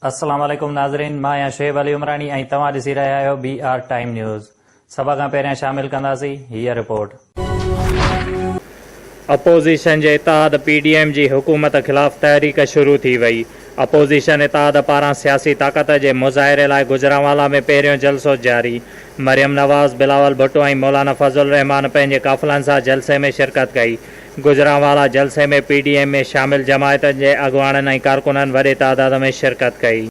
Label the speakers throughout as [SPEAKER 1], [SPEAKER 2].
[SPEAKER 1] السلام عليڪم ناظرين مان آهيان شعيب علي عمراڻي ۽ توهان ڏسي رهيا آهيو بي آر ٽائيم نيوز سڀ کان پهريان شامل ڪنداسين هيء رپورٽ. اپوزيشن جي اتحاد پي ڊي ايم جي حڪومت خلاف تحريڪ شروع ٿي وئي، اپوزيشن اتحاد پاران سياسي طاقت جي مظاهري لاء گجرانوالا ۾ پهريون جلسو جاري، مريم نواز، بلاول ڀٽو ۽ مولانا فضل الرحمان پنهنجي قافلن سان جلسي ۾ شرڪت ڪئي، گجرانوالا جلسي ۾ پي ڊي ايم ۾ شامل جماعتن جي اڳواڻن ۽ ڪارڪنن وڏي تعداد ۾ شرڪت ڪئي.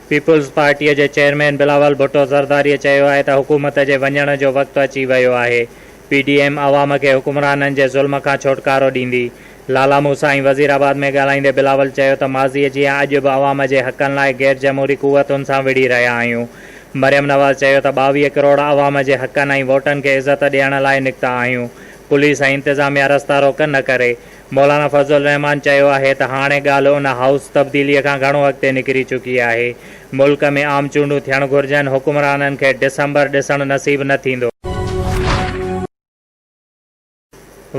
[SPEAKER 1] پيپلز پارٽيء جي چيئرمين بلاول ڀٽو زرداريء چيو آهي ته حڪومت جي وڃڻ جو وقت اچي ويو آهي، پي ڊي ايم عوام کي حڪمرانن جي ظلم کان ڇوٽڪارو ڏيندي. لالا موسيٰ ۽ وزير آباد ۾ ڳالهائيندي بلاول چيو ته ماضيء جيان اڄ به عوام جي حقن لاء غير جمهوري قوتن سان وڙهي رهيا آهيون. مريم نواز چيو ته 22 ڪروڙ عوام جي حقن ۽ ووٽن کي عزت ڏيڻ لاء نڪتا آهيون، پوليس ۽ انتظاميا رستا روڪ نه ڪري. مولانا فضل الرحمان چيو آهي ته هاڻي ڳالهه ان هائوس تبديليء کان گهڻو اڳتي نڪري چڪي آهي، ملڪ ۾ عام چونڊون ٿيڻ گهرجن، حڪمرانن کي ڊسمبر ڏسڻ نصيب نه ٿيندو.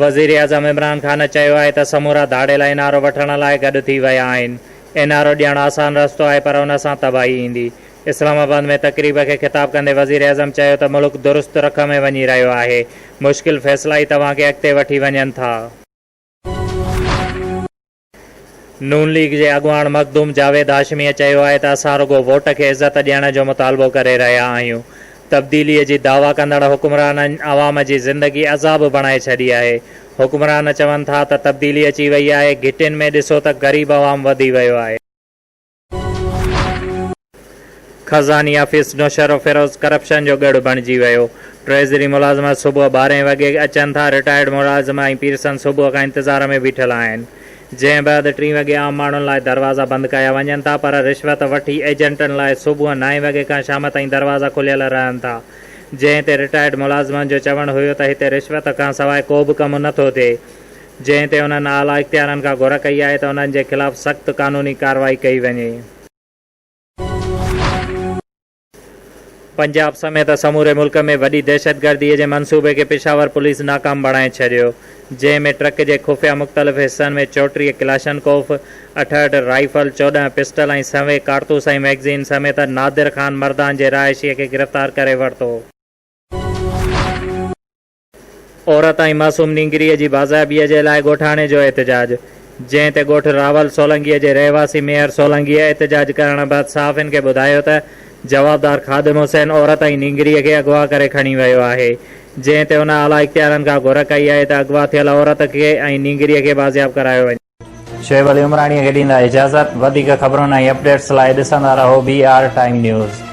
[SPEAKER 1] وزيراعظم عمران خان چيو آهي ته سمورا ڌاڙيل اين آر او وٺڻ لاء گڏ ٿي ويا آهن، اين آر او ڏيڻ آسان رستو آهي پر ان سان تباهي ايندي. اسلام آباد ۾ تقريب کي خطاب ڪندي وزيراعظم چيو ته ملڪ درست رخ ۾ وڃي رهيو آهي، مشڪل فيصلا ئي توهان کي اڳتي وٺي وڃن ٿا. نون ليگ جي اڳواڻ مخدوم جاويد هاشميء چيو آهي ته اسان رڳو ووٽ کي عزت ڏيڻ جو مطالبو ڪري رهيا آهيون، تبديليء جي دعويٰ ڪندڙ حڪمرانن عوام جي زندگي عذاب بڻائي ڇڏي آهي، حڪمران چون ٿا ته تبديلي اچي وئي آهي، گهٽين ۾ ڏسو ته غريب عوام وڌي ويو آهي. خزاني آفيس نوشهروفيروز ڪرپشن جو ڳڙهه بڻجي ويو، ٽريزري ملازم صبح ٻارهين وڳي اچن ٿا، رٽائرڊ ملازم ۽ پيرسن صبح کان انتظار ۾ بيٺل آهن، جنهن بعد ٽين وڳي عام ماڻهن لاء دروازا بند ڪيا وڃن ٿا پر رشوت وٺي ايجنٽن لاء صبح نائين وڳي کان شام تائين دروازا کليل رهن ٿا، جنهن تي رٽائرڊ ملازمن جو چوڻ هيو ته هتي رشوت کانسواء ڪوبه ڪم نٿو ٿئي. جنهن تي انهن اعليٰ اختيارن کان گهر ڪئي آهي ته انهن جي خلاف سخت قانوني ڪارروائي ڪئي وڃي. پنجاب سميت سموري ملڪ ۾ وڏي دهشتگردي جي منصوبي کي پشاور پوليس ناڪام بڻائي ڇڏيو، جنهن ۾ ٽرڪ جي خفيه مختلف حصن ۾ 34 ڪلاشنڪوف، 68 رائفل، 14 پسٽل ۽ سوين ڪارتوس ۽ ميگزين سميت نادر خان مردان جي رهائشي کي گرفتار ڪري ورتو. عورت ۽ معصوم نينگريء جي بازيابيء جي لاء ڳوٺاڻي جو احتجاج، جنهن تي ڳوٺ راول سولنگيء جي رهواسي ميهر سولنگيء احتجاج ڪرڻ بعد صحافين کي ٻڌايو ته جوابدار خادم حسين عورت ۽ نينگريء کي اغوا ڪري کڻي ويو آهي، جنهن تي هن اعليٰ اختيارن کان گهر ڪئي آهي ته اغوا ٿيل عورت کي ۽ نينگريء کي بازياب ڪرايو وڃي. شعيب علي عمراڻيء کي ڏيندا اجازت، وڌيڪ خبرن ۽ اپڊيٽس لاء ڏسندا رهو بي آر ٽائيم نيوز.